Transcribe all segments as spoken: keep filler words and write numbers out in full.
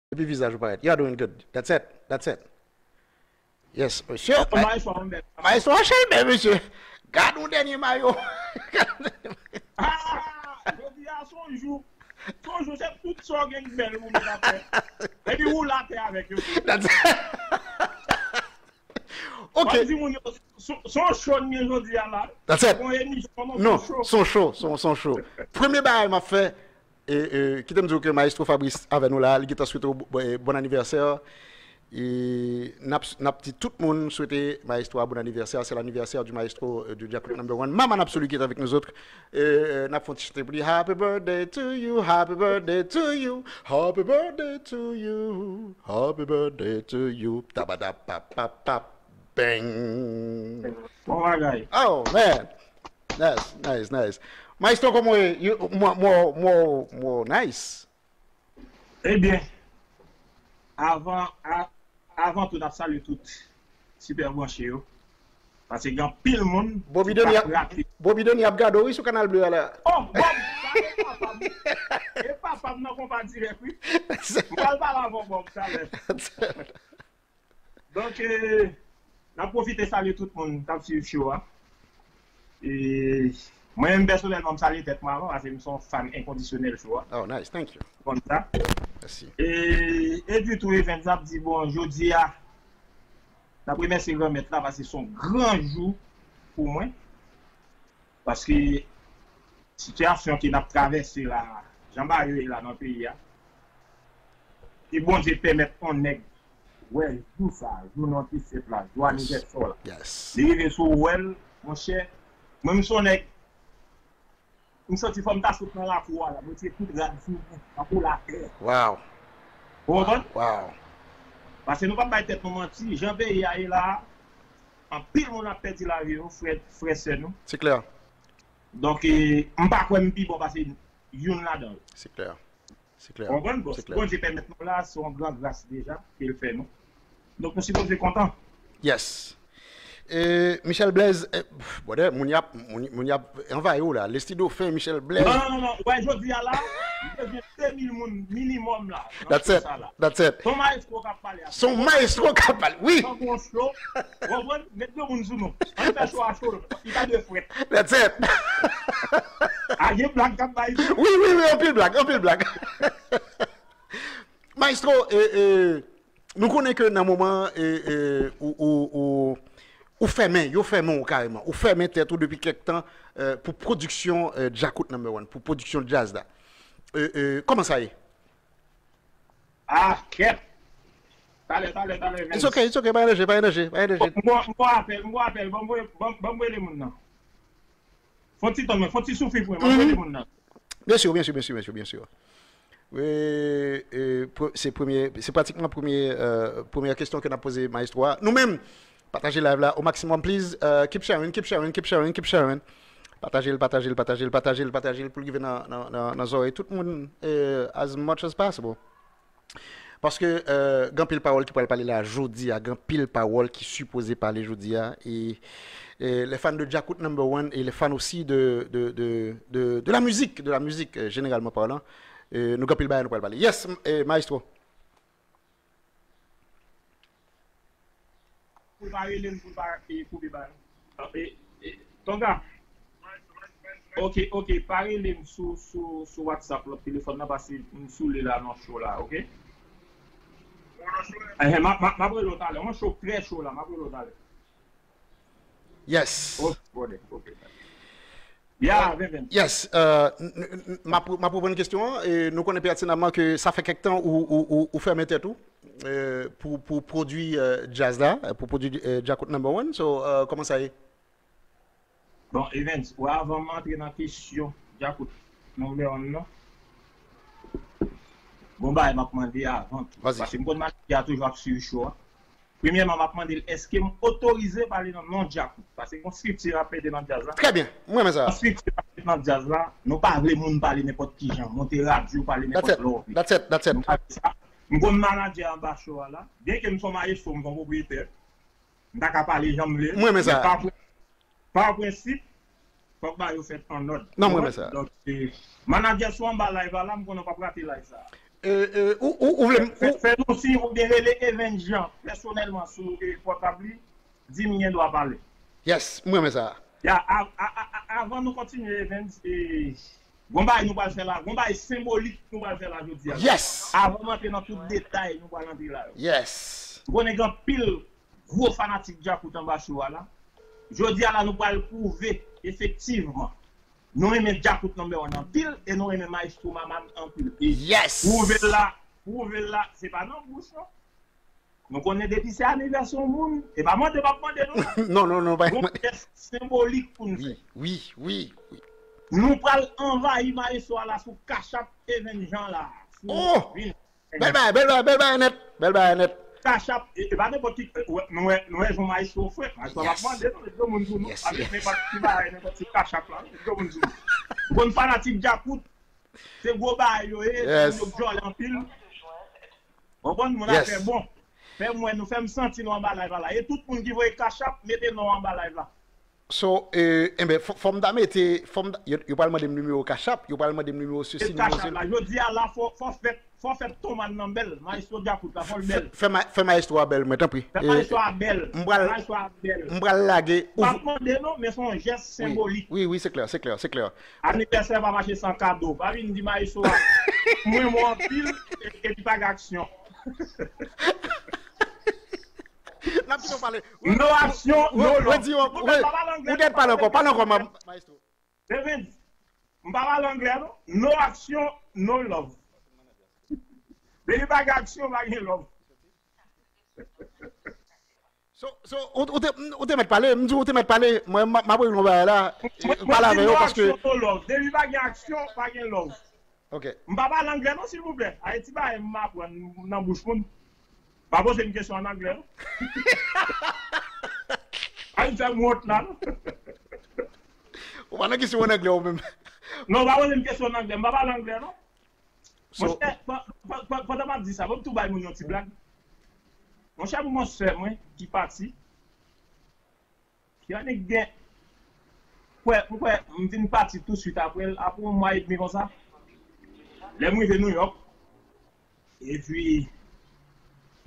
Epi vizaj ou parèt. You are doing good. That's it. That's it. Yes, mesye. Maestro, mwen bèl. Maestro, chèlbè, mesye. Gad yon dènye mayo. Ah, jodi a se yon jou. Se yon jou, se tout sa w gen k bèl ou met atè. Epi ou la atè avèk yo. That's it. Ok. Mwen di moun yo, se se yon show n gen jodi a la. That's it. Bon, emisyon, non, non, se yon show. Se yon show, se yon, se yon show. Premye bagay m ap fè, e, e, kite m di w ke Maestro Fabrice avè nou la, li gentan swete w bo-, e, bon anivèsè. E n ap, n ap di tout moun swete Maestro a bon anivèsè. C'est l'anniversaire du maestro, euh, du Djakout number one, Maman Absolu qui est avec nous autres. E, e, n ap fè yon ti chante pou li. Happy birthday to you, happy birthday to you, happy birthday to you, happy birthday to you. Tabadapapapap. Bang! Bon bagay. Oh, man. Nice, nice, nice. Maestro, kòman w ye? You, more, more, more, more nice. Ebyen, avan, a, avan tou, n ap salye tout Sipè Branche yo. Paske gen anpil moun Bobby ki Denis ap ap, raple. Bobby Denis ap gade w, wi, sou Kanal Bleu a la. Oh, Bob, sa e papa m. E papa m nan konpa dirèk, wi. M pral pale avè w, Bob, talè. Donk, eh, n ap pwofite salye tout moun k ap swiv show a. E mwen menm pèsonèlman, m salye tèt mwen avan, paske m se yon fan enkondisyonèl show a. Oh, nice, thank you. Konn sa. Mèsi. E, epi tou, Evens ap di, bon, jodi a, n ap remèsye Granmèt la, paske se yon gran jou pou mwen. Paske sitiyasyon ke n ap travèse la, jan bagay yo ye la nan peyi a, ke Bondye pèmèt yon nèg wè jou sa, jou nou te fèt la, jou anivèsè w la. Yes. Li rive sou wè l, monchè, mwen, m se yon nèg, m santi fò m ta sot nan lakou a la, m retire tout rad sou mwen, m ap woule atè. Wow. Ou konprann? Wow. Paske nou p ap bay tèt nou manti, jan peyi a ye la, anpil moun ap pèdi lavi yo, frè, frè, sè nou. Se klè. Donk, eh, m pa kwè m pi bon pase youn ladan yo. Se klè. Se klè. Ou konprann? Bon, se klè. Bondye pèmèt nou la, se yon gran gras deja ke l fè nou. Donk, nou sipoze kontan. Yes. E, Michel Blaise, eh, pff, brother, moun y ap, moun, moun y ap anvayi w la. Leslie Dauphin, Michel Blaise. Non, non, non, non. Wè, jodi a la, m bezwen de mil moun minimòm la. Nan show sa la. That's it. That's it. Se yon maestro k ap pale a. Se yon maestro k ap pale, wi. Tankou yon show. Ou konprann? Met de moun sou nou. Ann fè show a cho. Li pa dwe frèt. That's it. A, gen blag k ap bay tou. Wi, wi, wi, anpil blag, anpil blag. Maestro, e, e, nou konnen ke nan moman, e, e, ou, ou, ou, ou fèmen, yo fèmen w kareman. Ou fèmen tèt ou depi kèk tan, e, pou pwodiksyon, e, Djakout number one, pou pwodiksyon djaz la. E, e, kòman sa ye? Ah, kèt! Talè, talè, talè, Evens. It's okay, it's okay, pa gen danje, pa gen danje, pa gen danje. M gon, m gon apèl, m gon apèl, ban m voye, ban m, ban m voye moun nan. Fon ti tann mwen, fon ti soufri pou mwen, ban m voye moun nan. Byen si, byen si, byen si, byen si, byen si. E, e, pre-, se premye, se pratikman premye, e, premyè kesyon ke n ap poze maestro a. Nou menm, pataje live la au maximum, please. E, keep sharing, keep sharing, keep sharing, keep sharing. Pataje l, pataje l, pataje l, pataje l, pataje l pou l rive nan, nan, nan, nan zòrèy tout moun, e, as much as possible. Paske, e, gen anpil pawòl ki pral pale la jodi a, gen anpil pawòl ki sipoze pale jodi a, e, e les fans de Djakout number one et les fans aussi de, de, de, de, de la musique, de la musique, e, généralement parlant, e, nou gen anpil bagay nou pral pale. Yes, m-, e, maestro. Pou l pa rele m, pou l pa, e, koupe ba nou. E, e, Tonga. Ok, ok, pa rele m sou, sou, sou WhatsApp, lòt telefòn nan, paske m sou li la nan show la, ok? Ehe, m ap, m ap, m ap rele w talè. Yon show trè cho la, m ap rele w talè. Yes. Ok, brother, ok. Yeah, ven, ven. Yes, e, n-, n-, n-, m ap, m ap reprann kesyon an, e nou konnen pètinamman ke sa fè kèk tan ou, ou, ou, ou fèmen tèt ou, e, pou, pou pwodui, e, djaz la, e, pou pwodui, e, Djakout number one. So, e, kòman sa ye? Bon, Evens, wè, avan m antre nan kesyon Djakout number one nan, gon bagay m ap mande avan tou. Vas-y. Paske m konn manager a toujou ap swiv show a. Premyèman, m ap mande l, èske m otorize pale nan non Djakout? Paske gon estrikti ap mete nan djaz la. Trè byen. M renmen sa. Gon estrikti ap mete nan djaz la. Nou pa vle moun pale nenpòt ki jan. Monte radyo, pale nenpòt lè w vle. That's it. That's it. That's it. Nou pa vle sa. M konn manager anba show a la. Byenke m se yon mayestwo, m se yon pwopriyetè. M ta ka pale jan m vle. M renmen sa. Men pa pou Pa prensip, fòk bagay yo fèt an nòd. Non, mwen renmen sa. Donk, e, manager, si w anba live la, la, m konnen w p ap rate live sa. E, e, ou, ou, ou vle m, fè, ou, Vini oubyen rele Evens Jean pèsonèlman sou eh, pòtab li, di m gen dwa pale. Yes, m renmen sa. Ya, a- a- a- a- avan nou kontinye, Evens, eh, gon bagay nou pral fè la, gon bagay senbolik nou pral fè la jodi a. Yes! Avan m antre nan tout detay nou pral antre la yo. Yes! M konnen gen anpil gwo fanatik Djakout anba cho a la. Jodi a la nou pral pwouve efektivman nou renmen Djakout number one anpil e nou renmen Maestro Maman anpil. E Yes! pwouve l la, pwouve l la, se pa nan bouch non. Nou konnen depi se anivèsè yon moun, e pa mande m ap mande nou la. Non, non, non, pa Gon jès senbolik pou n fè. Wi, wi, wi, wi. Nou pral anvayi Maestro a la sou Cash App Evens Jean la. Sou Oh! Vin- Bèl bagay, bèl bagay, bèl bagay nèt. Bèl bagay nèt. Cash App, e e pa nenpòt ki, wè, nou wè, nou wè jan Maestro fre. Maestro pa Yes. mande nou, se moun pou nou. Yes, Avèk yes. nenpòt ki bagay, nenpòt ti Cash App la, se moun pou nou. Bon fanatik Djakout, se gwo bagay yo ye, se Yes. moun yo k djòlè anpil. Konprann, moun a Yes. fè bon. Fè m wè nou, fè m santi nou anba live la. E tout moun ki voye Cash App, mete non anba live la. So, eh, enben, fò, fò m ta mete, fò m ta, yo, yo pral mande m nimewo Cash App, yo pral mande m nimewo sesi, Se nimewo Cash App sela. la. Jodi a la, fò, fò fèt, fò fèt Toman nan bèl. Maestro Djakout la, fò l Fè, bèl. fè, ma- fè maestro a bèl, mwen, tanpri. Fè Eh, Maestro a bèl. m pral- Maestro a bèl. M pral lage. Pa mande non, men se yon jès senbolik. Wi, wi, se klè, se klè, se klè. Anivèsè pa mache san kado. Pa vin di Maestro a. Mwen mwen anpil e- epi pa gen aksyon. N ap pito pale. No aksyon, no love. Redi, ou dèt pale ankò, pale ankò, ma- maestro. Evens, m pa pale anglè non. No aksyon, no love. Depi pa gen aksyon, pa gen love. So, so, ou, ou te, ou te mèt pale, m di ou te mèt pale, mwen, m ap voye yon bagay la, eh, pale avè yo, paske. No love. Depi pa gen aksyon, pa gen love. Ok. M pa pale anglè non, silvouplè. Ayiti bagay m aprann nan bouch moun. Pa poze m kesyon an anglè non. Ayiti fè m wont la non. Ou pa nan kesyon an anglè ou menm. Non, pa poze m kesyon an anglè. M pa pale anglè non. So, Monchè, pa- pa- pa- pandan m ap di sa, ban m tou bay moun yon ti blag. Monchè, pou yon sè mwen ki pati, ki annik gen, kwè, m kwè, m vin pati touswit apre l, apre yon mwa edmi konsa. Lè m rive Nouyòk, epi,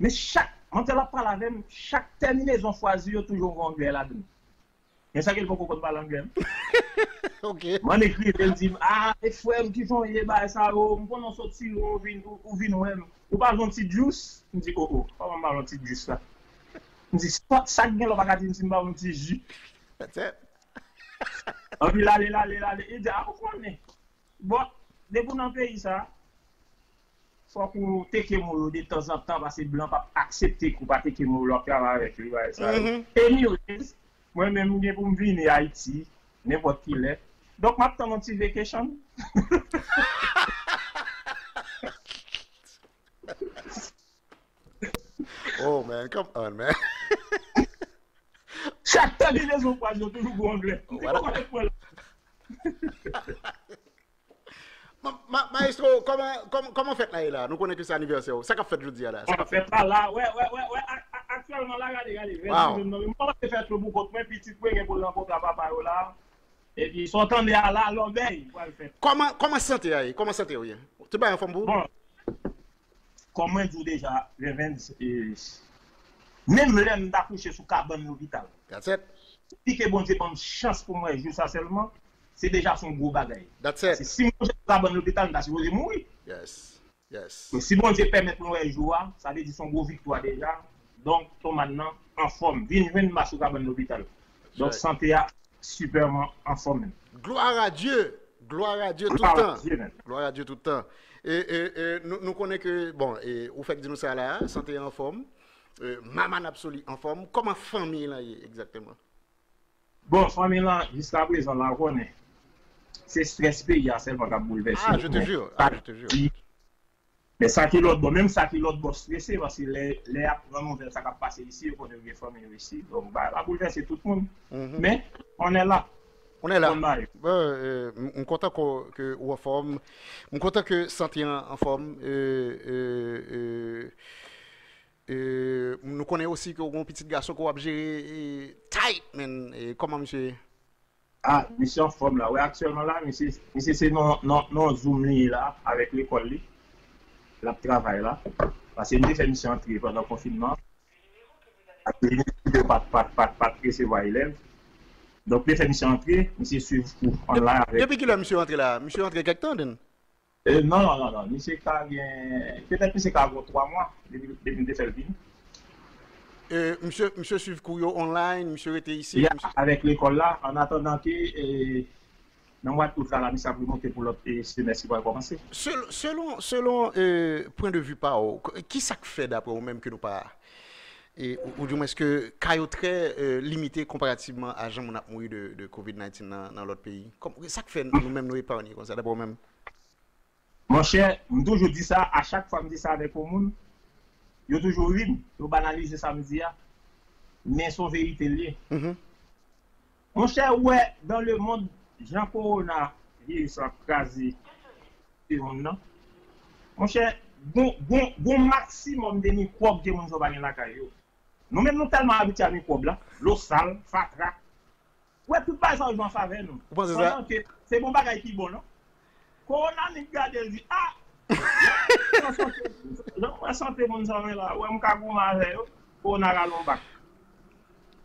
men chak, mantè l ap pale avè m, chak tèminezon fraz li yo toujou gen anglè ladan l. Men sa ke l poko konn pale anglè. ok. M annik rive, l di m, a, e frè m, kijan w ye, bagay sa yo, m konnen w soti lwen, ou vin, ou, ou vin wè m. Ou pa jwenn ti juice? M di, o, o, kòman m pa jwenn ti juice la? M di, sa, sa k gen lè w pa ka di m si m pa jwenn ti ji? That's it. Anpi l ale, l ale, l ale. Li di, a, ou konnen. Bon, depi w nan peyi sa, fòk ou teke mo yo de tanzantan, paske blan p ap aksepte ke w pa teke mo yo, lè w ap travay avèk yo, bagay sa yo. Mhm. Anyways, mwen menm, m gen pou m vini Ayiti, nenpòt ki lè. Donk, m ap tann yon ti vacation. Oh, man, come on, man. Chak tèminezon fraz yo toujou gwo anglè. M te Voilà. konn pwen la. Ma- ma- Maestro, kòman, kòman, kòman fèt la ye la? Nou konnen ke se anivèsè ou. Sa k ap fèt jodi a la? Sa k ap fèt? Fèt la la, wè, wè, wè, wè, a- a- aktyèlman la, gade, gade, vèsi Wow. menm nan, men m pa panse fèt yo pou kont mwen, pitit mwen gen pou l rankontre a papa yo la. Epi, sa w tande a la, lòbèy pral fèt. Kòman, kòman sante a ye? Kòman sante ou ye? Tout bagay anfòm pou ou? Bon, kòm mwen di w deja, Revens, e, menm lè m ta kouche sou kabann lopital, That's it. si ke Bondye ban m chans pou m wè jou sa sèlman, se deja se yon gwo bagay. That's Paske it. si m kouche sou kabann lopital, m ta sipoze mouri. Yes. Yes. Men si Bondye pèmèt mwen wè jou a, sa vle di se yon gwo viktwa deja. Donk, Toman nan anfòm. Vin jwenn m pa sou kabann lopital. Donk, Right. Sante a sipèman anfòm menm. Gloire à Dieu. Gloire à Dieu tout Gloire tan. à Dieu, man. Gloire à Dieu tout tan. E, e, e, nou, nou konnen ke, bon, e, ou fèk di nou sa la, sante an fòm. E, Maman Absoli an fòm. Kòman fanmi lan ye egzakteman? Bon, fanmi lan, jiska prezan la, ou konnen. Se strès peyi a sèlman k ap boulvèse Ah, yo, je te men jure. sa Ah, je te jure. ki- Men sa ki lòt bò, menm sa ki lòt bò strese, paske lè, lè y ap pran nouvèl sa k ap pase isi, yo konnen yo gen fanmi yo isi. Donk, bagay la boulvèse tout moun. Mhm. Men, on est là. On est là. Bon, bagay. Bon, euh, m m kontan ke, ke ou anfòm. M kontan ke sante an anfòm. Euh, euh, euh, euh, nou konnen osi ke ou gen yon pitit gason ke w ap jere, euh, tight, man. E kòman misye ye? Ah, misye anfòm la. Wè, aktyèlman la, misye, misye se nan, nan, nan Zoom li ye la, avèk lekòl li. L ap travay la. Paske m te fè misye antre pandan konfinman. Paske inistititè pa t, pa t, pa t, pa t resevwa elèv. Donk, m te fè misye antre, misye swiv kou online avèk. Depi kilè misye antre la? Misye antre kèk tan, den? Eh, non, non, non, non. Misye ka gen, petèt misye ka gen twa mwa depi, depi m te fè l vini. Eh, misye, misye swiv kou yo online, misye rete isit, misye... Avèk lekòl la, an atandan ke, eh, nan mwa out la, la, misye ap remonte pou lòt, eh, semès ki pral kòmanse. Sel-, selon, selon, eh, pwen de vi pa w, k-, ki sa k fè, daprè w menm, ke nou pa, eh, ou, ou di mwens ke ka yo trè, eh, limite konparativman a jan moun ap mouri de, de covid nineteen nan, nan lòt peyi? Kòm, sa k fè nou menm nou epanye konsa, daprè w menm? Monchè, m toujou di sa, a chak fwa m di sa avèk yon moun, yo toujou ri m, yo banalize sa m di a, men se yon verite l ye. Mhm. Monchè, ou wè, dans le monde, jan kowona viris la ap kraze lemonn nan, monchè, gon, gon, gon maksimòm de mikwòb ke moun sa yo pa gen lakay yo. Nou menm, nou tèlman abitye a mikwòb la, dlo sal, fatra. Ou wè, tout bagay sa yo jwe an favè nou. Ou panse sa? Pandan ke se bon bagay ki bon, non? Kowona, Nick gade l di, ah! Jan m wè sante moun sa yo la, wè m ka goumen avè yo, kowona rale yon bak.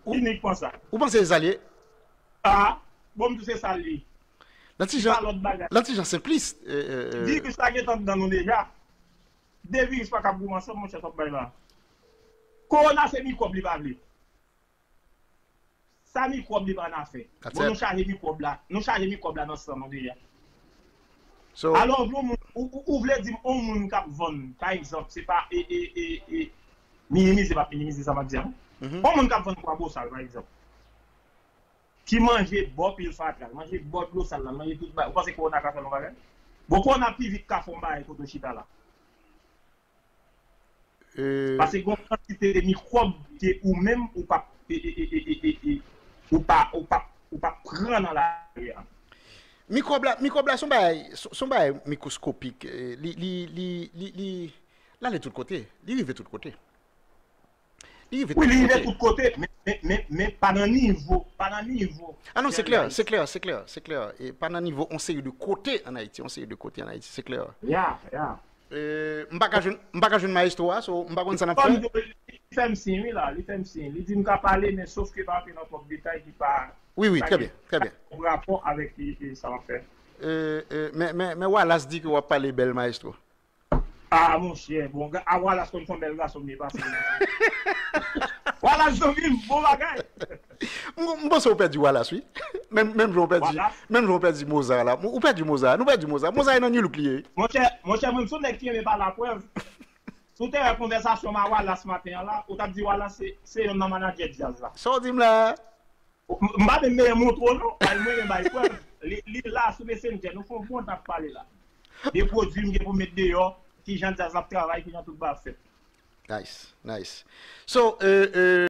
Ki Nick panse sa? Ou panse se sa l ye? Ah, bon, m di se sa l ye. Nan ti jan, nan ti jan senplis, eh, eh, eh. Viris la gentan anndan nou deja. De viris pa kab goumen ansanm, monchè, sa w bay la. Kowona se mikwòb li pa vle. Sa mikwòb li pa nan afè. Bon, nou chaje mikwòb la. Nou chaje mikwòb la nan san nou deja. So, alò, yon moun, ou, ou, ou vle di m, yon moun k ap vann, pa egzanp, se pa, e, e, e, e, minimize, m ap minimize sa m ap di a, non? Mhm. Yon moun k ap vann kwabosal, pa egzanp, ki manje bò pil fatra, manje bò dlo sal la, manje tout bagay, ou panse kowona ka fè l yon bagay? Bon, kowona pi vit ka fè yon bagay kote w chita la. Euh, paske gen yon kantite de mikwòb ke ou menm ou p ap, e, e, e, e, e, e, ou pa, ou p ap, ou p ap pran nan lari a. Mikwòb la, mikwòb la se yon bagay, se, se yon bagay mikwoskopik. Eh, li, li, li, li, li, l ale tout kote. Li rive tout kote. Li rive tout kote. Wi, li rive tout kote, men, men, men, men pa nan nivo, pa nan nivo. Ah non, se klè, se klè, se klè, se klè. E pa nan nivo yon seri de kote ann Ayiti, yon seri de kote ann Ayiti, se klè. Ya, ya. Eh, m pa ka jwenn, m pa ka jwenn maestro a, so m pa konn sa n ap fè. Li fè m siy, wi, la, li fè m siy. Li di m ka pale, men sof ke pa antre nan twòp detay ki pa, wi, wi, trè byen, trè byen, rapò avèk, e, e, sa m ap fè. Eh, eh, men, men, men Wallace di ke w ap pale bèl, maestro. Ah, monchè, bon, a Wallace konn fè yon bèl gason m ye pase. Wallace, zanmi m, bon bagay. M, m panse w pèdi Wallace, wi. Menm, menm jan w pèdi, menm jan w pèdi Mozart la. Ou pèdi Mozart, nou pèdi Mozart. Mozart e nan New Look li ye. Monchè, monchè, mwen, m se yon nèg ki renmen pale a prèv. Si w te wè konvèsasyon m a Wallace maten an la, ou t ap di Wallace se, se youn nan manadjè djaz la. Sa w di m la? M, m pa menm bezwen montre w, non. Bay mwen, men bay prèv. Li, li la sou Messenger. Nou fè yon bon tan ap pale la. De pwodui m gen pou m met deyò, kijan djaz la ap travay, kijan tout bagay ap fèt. Nice, nice. So, euh, euh,